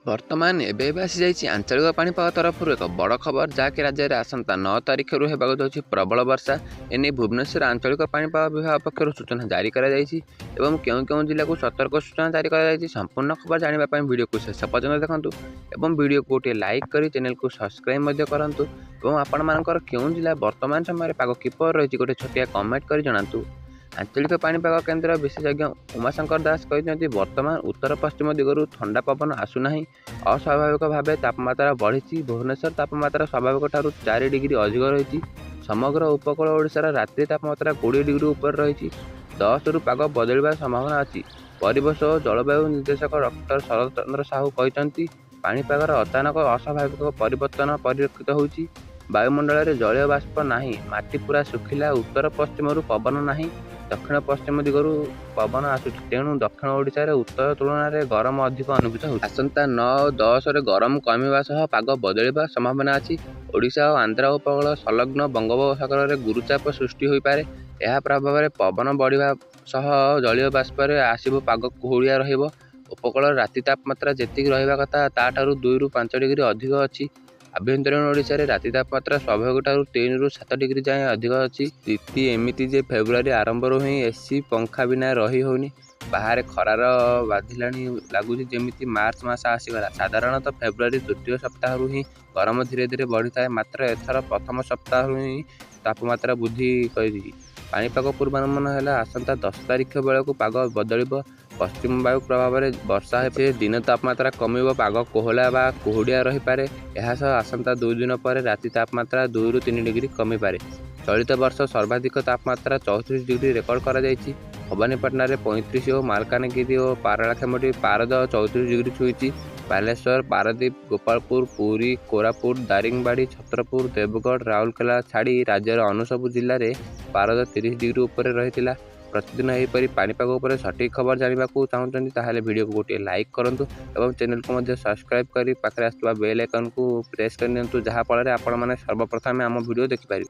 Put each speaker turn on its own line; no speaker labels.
ବର୍ତ୍ତମାନ ଏବେ ଏବେ ଆସିଯାଇଛି ଆଞ୍ଚଳିକ ପାଣିପାଗ ତରଫରୁ ଏକ ବଡ଼ ଖବର, ଯାହାକି ରାଜ୍ୟରେ ଆସନ୍ତା 9 ତାରିଖରୁ ହେବାକୁ ଯାଉଛି ପ୍ରବଳ ବର୍ଷା। ଏନେଇ ଭୁବନେଶ୍ୱର ଆଞ୍ଚଳିକ ପାଣିପାଗ ବିଭାଗ ପକ୍ଷରୁ ସୂଚନା ଜାରି କରାଯାଇଛି ଏବଂ କେଉଁ କେଉଁ ଜିଲ୍ଲାକୁ ସତର୍କ ସୂଚନା ଜାରି କରାଯାଇଛି, ସମ୍ପୂର୍ଣ୍ଣ ଖବର ଜାଣିବା ପାଇଁ ଭିଡ଼ିଓକୁ ଶେଷ ପର୍ଯ୍ୟନ୍ତ ଦେଖନ୍ତୁ ଏବଂ ଭିଡ଼ିଓକୁ ଗୋଟିଏ ଲାଇକ୍ କରି ଚ୍ୟାନେଲକୁ ସବସ୍କ୍ରାଇବ୍ ମଧ୍ୟ କରନ୍ତୁ ଏବଂ ଆପଣମାନଙ୍କର କେଉଁ ଜିଲ୍ଲା ବର୍ତ୍ତମାନ ସମୟରେ ପାଗ କିପରି ରହିଛି, ଗୋଟେ ଛୋଟିଆ କମେଣ୍ଟ କରି ଜଣାନ୍ତୁ। ଆଞ୍ଚଳିକ ପାଣିପାଗ କେନ୍ଦ୍ର ବିଶେଷଜ୍ଞ ଉମାଶଙ୍କର ଦାସ କହିଛନ୍ତି, ବର୍ତ୍ତମାନ ଉତ୍ତର ପଶ୍ଚିମ ଦିଗରୁ ଥଣ୍ଡା ପବନ ଆସୁନାହିଁ। ଅସ୍ୱାଭାବିକ ଭାବେ ତାପମାତ୍ରା ବଢ଼ିଛି। ଭୁବନେଶ୍ୱର ତାପମାତ୍ରା ସ୍ୱାଭାବିକଠାରୁ 4 ଡିଗ୍ରୀ ଅଧିକ ରହିଛି। ସମଗ୍ର ଉପକୂଳ ଓଡ଼ିଶାର ରାତ୍ରି ତାପମାତ୍ରା 20 ଡିଗ୍ରୀ ଉପରେ ରହିଛି। 10ରୁ ପାଗ ବଦଳିବାର ସମ୍ଭାବନା ଅଛି। ପରିବେଶ ଓ ଜଳବାୟୁ ନିର୍ଦ୍ଦେଶକ ଡକ୍ଟର ଶରତ ଚନ୍ଦ୍ର ସାହୁ କହିଛନ୍ତି, ପାଣିପାଗର ଅଚାନକ ଅସ୍ୱାଭାବିକ ପରିବର୍ତ୍ତନ ପରିଲକ୍ଷିତ ହେଉଛି। ବାୟୁମଣ୍ଡଳରେ ଜଳୀୟ ବାଷ୍ପ ନାହିଁ, ମାଟି ପୂରା ଶୁଖିଲା। ଉତ୍ତର ପଶ୍ଚିମରୁ ପବନ ନାହିଁ, ଦକ୍ଷିଣ ପଶ୍ଚିମ ଦିଗରୁ ପବନ ଆସୁଛି। ତେଣୁ ଦକ୍ଷିଣ ଓଡ଼ିଶାରେ ଉତ୍ତର ତୁଳନାରେ ଗରମ ଅଧିକ ଅନୁଭୂତ ହେଉଛି। ଆସନ୍ତା 9 ଓ 10ରେ ଗରମ କମିବା ସହ ପାଗ ବଦଳିବା ସମ୍ଭାବନା ଅଛି। ଓଡ଼ିଶା ଓ ଆନ୍ଧ୍ର ଉପକୂଳ ସଂଲଗ୍ନ ବଙ୍ଗୋପସାଗରରେ ଗୁରୁଚାପ ସୃଷ୍ଟି ହୋଇପାରେ। ଏହା ପ୍ରଭାବରେ ପବନ ବଢ଼ିବା ସହ ଜଳୀୟ ବାଷ୍ପରେ ଆସିବ, ପାଗ କୋହଳିଆ ରହିବ। ଉପକୂଳରେ ରାତି ତାପମାତ୍ରା ଯେତିକି ରହିବା କଥା, ତା'ଠାରୁ 2ରୁ 5 ଡିଗ୍ରୀ ଅଧିକ ଅଛି। ଆଭ୍ୟନ୍ତରୀଣ ଓଡ଼ିଶାରେ ରାତି ତାପମାତ୍ରା ସ୍ୱାଭାବିକଠାରୁ 3ରୁ 7 ଡିଗ୍ରୀ ଯାଏଁ ଅଧିକ ଅଛି। ସ୍ଥିତି ଏମିତି ଯେ ଫେବୃଆରୀ ଆରମ୍ଭରୁ ହିଁ ଏସି, ପଙ୍ଖା ବିନା ରହି ହେଉନି। ବାହାରେ ଖରାର ବାଧିଲାଣି, ଲାଗୁଛି ଯେମିତି ମାର୍ଚ୍ଚ ମାସ ଆସିଗଲା। ସାଧାରଣତଃ ଫେବୃଆରୀ ତୃତୀୟ ସପ୍ତାହରୁ ହିଁ ଗରମ ଧୀରେ ଧୀରେ ବଢ଼ିଥାଏ। ମାତ୍ର ଏଥର ପ୍ରଥମ ସପ୍ତାହରୁ ହିଁ ତାପମାତ୍ରା ବୃଦ୍ଧି କରିଛି। ପାଣିପାଗ ପୂର୍ବାନୁମାନ ହେଲା, ଆସନ୍ତା 10 ତାରିଖ ବେଳକୁ ପାଗ ବଦଳିବ। ପଶ୍ଚିମ ବାୟୁ ପ୍ରଭାବରେ ବର୍ଷା ହେବ। ଦିନ ତାପମାତ୍ରା କମିବ, ପାଗ କୋହଲା ବା କୁହୁଡ଼ିଆ ରହିପାରେ। ଏହାସହ ଆସନ୍ତା 2 ଦିନ ପରେ ରାତି ତାପମାତ୍ରା 2ରୁ 3 ଡିଗ୍ରୀ କମିପାରେ। ଚଳିତ ବର୍ଷ ସର୍ବାଧିକ ତାପମାତ୍ରା 34 ଡିଗ୍ରୀ ରେକର୍ଡ କରାଯାଇଛି। ଭବାନୀପାଟଣାରେ 35 ଓ ମାଲକାନଗିରି ଓ ପାରଳାଖେମୁଣ୍ଡି ପାରଦ 34 ଡିଗ୍ରୀ ଛୁଇଁଛି। ବାଲେଶ୍ୱର, ପାରାଦୀପ, ଗୋପାଳପୁର, ପୁରୀ, କୋରାପୁଟ, ଦାରିଙ୍ଗବାଡ଼ି, ଛତ୍ରପୁର, ଦେବଗଡ଼, ରାଉରକେଲା ଛାଡ଼ି ରାଜ୍ୟର ଅନ୍ୟ ସବୁ ଜିଲ୍ଲାରେ ପାରଦ 30 ଡିଗ୍ରୀ ଉପରେ ରହିଥିଲା। ପ୍ରତିଦିନ ଏହିପରି ପାଣିପାଗ ଉପରେ ସଠିକ୍ ଖବର ଜାଣିବାକୁ ଚାହୁଁଛନ୍ତି, ତାହେଲେ ଭିଡ଼ିଓକୁ ଗୋଟିଏ ଲାଇକ୍ କରନ୍ତୁ ଏବଂ ଚ୍ୟାନେଲକୁ ମଧ୍ୟ ସବସ୍କ୍ରାଇବ୍ କରି ପାଖରେ ଆସୁଥିବା ବେଲ୍ ଆଇକନ୍କୁ ପ୍ରେସ୍ କରିନିଅନ୍ତୁ, ଯାହାଫଳରେ ଆପଣମାନେ ସର୍ବପ୍ରଥମେ ଆମ ଭିଡ଼ିଓ ଦେଖିପାରିବେ।